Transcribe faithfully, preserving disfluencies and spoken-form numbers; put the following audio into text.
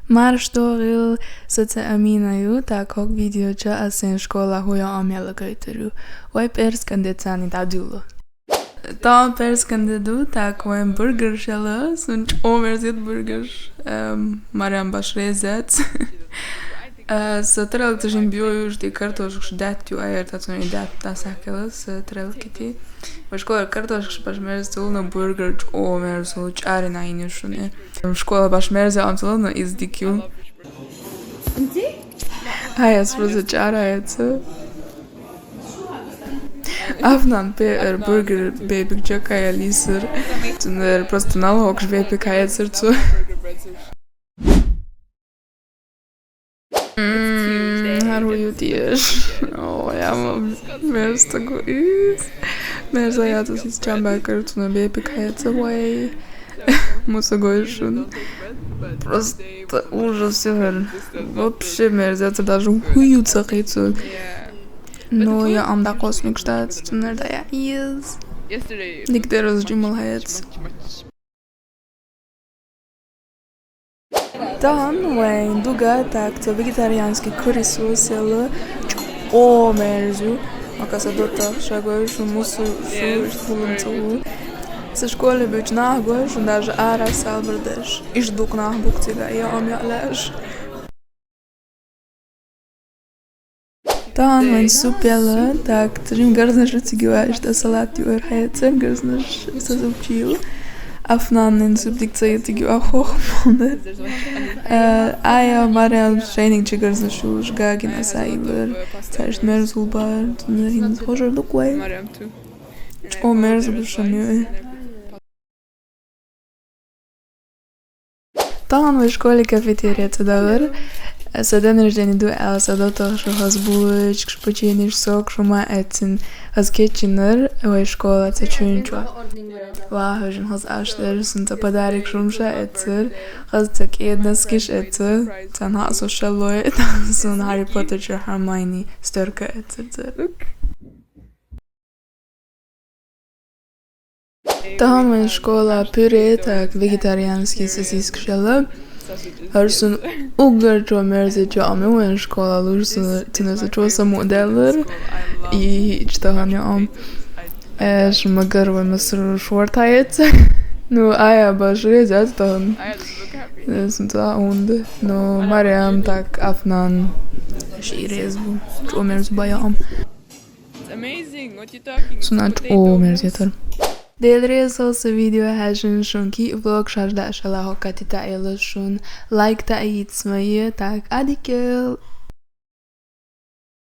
Марш догӀийла, со цӀе Амина ю, тӀаккха хӀокху видео чу ас сайн школехь хӀун йоӀ ам яьлла гойтур ю. Вай пӀераскан де царна дӀадуьллу. Тахана пӀераскан де ду, тӀаккха вайн бургерш яьлла, суна чӀогӀа мерза яц бургерш, эм, Марем башха реза яц. Э, со тарелка тӀе жимма бу, уьш тӀе картошкаш даьтта ю, айхьа цунна и даьтта дӀасахкийла со тарелка тӀе. Вай школехь картошкаш башха мерза ца лу, но бургер чӀогӀа мерза лу, чӀарина йина шуна. Школехь башха мерза ам ца лу, но иза дика ю. Ай, ас просто чӀара яц. Афнан пе-, эр бургер бепиг чакая лисар. Цунна эр просто налгӀокаш бепиг хьаэцар цо. М, хӀара хӀун ю дезаш? Ой, ама мерза гу из. Мерза яц, ас иза чам баккхар, цунна бепиг хьаэца, вай. Муса гой шуна. Просто ужас ю хӀара. Вообще мерза яц, даже хӀун ю ца кхийцу. Но я ам дӀакхоссу мегаш дац, цунна дӀаяхьа еза. Дика дера ас жимма хьаэца. Тахана вайн дуга, так, цо вегетарианский кури соус яьлла, чӀогӀа мерза ю. Оказывается, дотта ша гой шу муса шу иштта хӀуллам ца хӀу. Со школе буьйцу нах гой шу даже ара салбар деш. Иштта дукха нах бу-кх цигахь, я ам яа лаьаш. Тахана вайн суп яьлла, так, цу жимма гарзнаш ю цига юьйш, тӀе салат юьйр хьаэцар, гарзнаш со зубчил. Афнанна суп дика ца ю цига юьйш, хӀокху муха дар. Э, Ая, Марем шайниг чу гарзнаш юьйш, гагина аса йиллар. Цаьршта мерза хӀулбар, цунна хӀинца хожар ду-кх вай. ЧӀогӀа мерза гуш ам ю. Тахана вай школе кафетерия цӀа далар. Сан день рождения ду аьлла, сан доттагӀаша хаза булочкаш, печеньеш, сокаш хӀума эцна. Хаза кечйиннар вай школа цӀа чуьнчу. Ва хӀожин хаза аш дара, суна цӀа подарок хӀума ша эцар. Хаза цӀа кӀеда носкиш эцар. Цхьана хьа со шаллой, суна Гарри Поттер чуьра Гермайни стёрка эцар цӀа. Тахана вайн школа пюре, так, вегетарианский сосискаш яьлла. ХӀара суна уггар чӀогӀа мерза чӀогӀа ам ю вайн школа луш, цунна, цунна со чӀогӀа самукъадаьллар. И чу тахана я ам. Э, шу ма гар вай массара шорта эца. Ну, Ая башха реза яц тахана. Э, суна ца хӀунда. Но Марем, так, Афнан ши реза бу. ЧӀогӀа мерза бу я ам. Суна чӀогӀа мерза яцар. Дела реза хила сан видео хьаьжна, шуна кхин а влог шаьш дӀа ша ла хӀокху катта тӀе а елла шуна лайк тӀе а йиц ма е, так, а дика.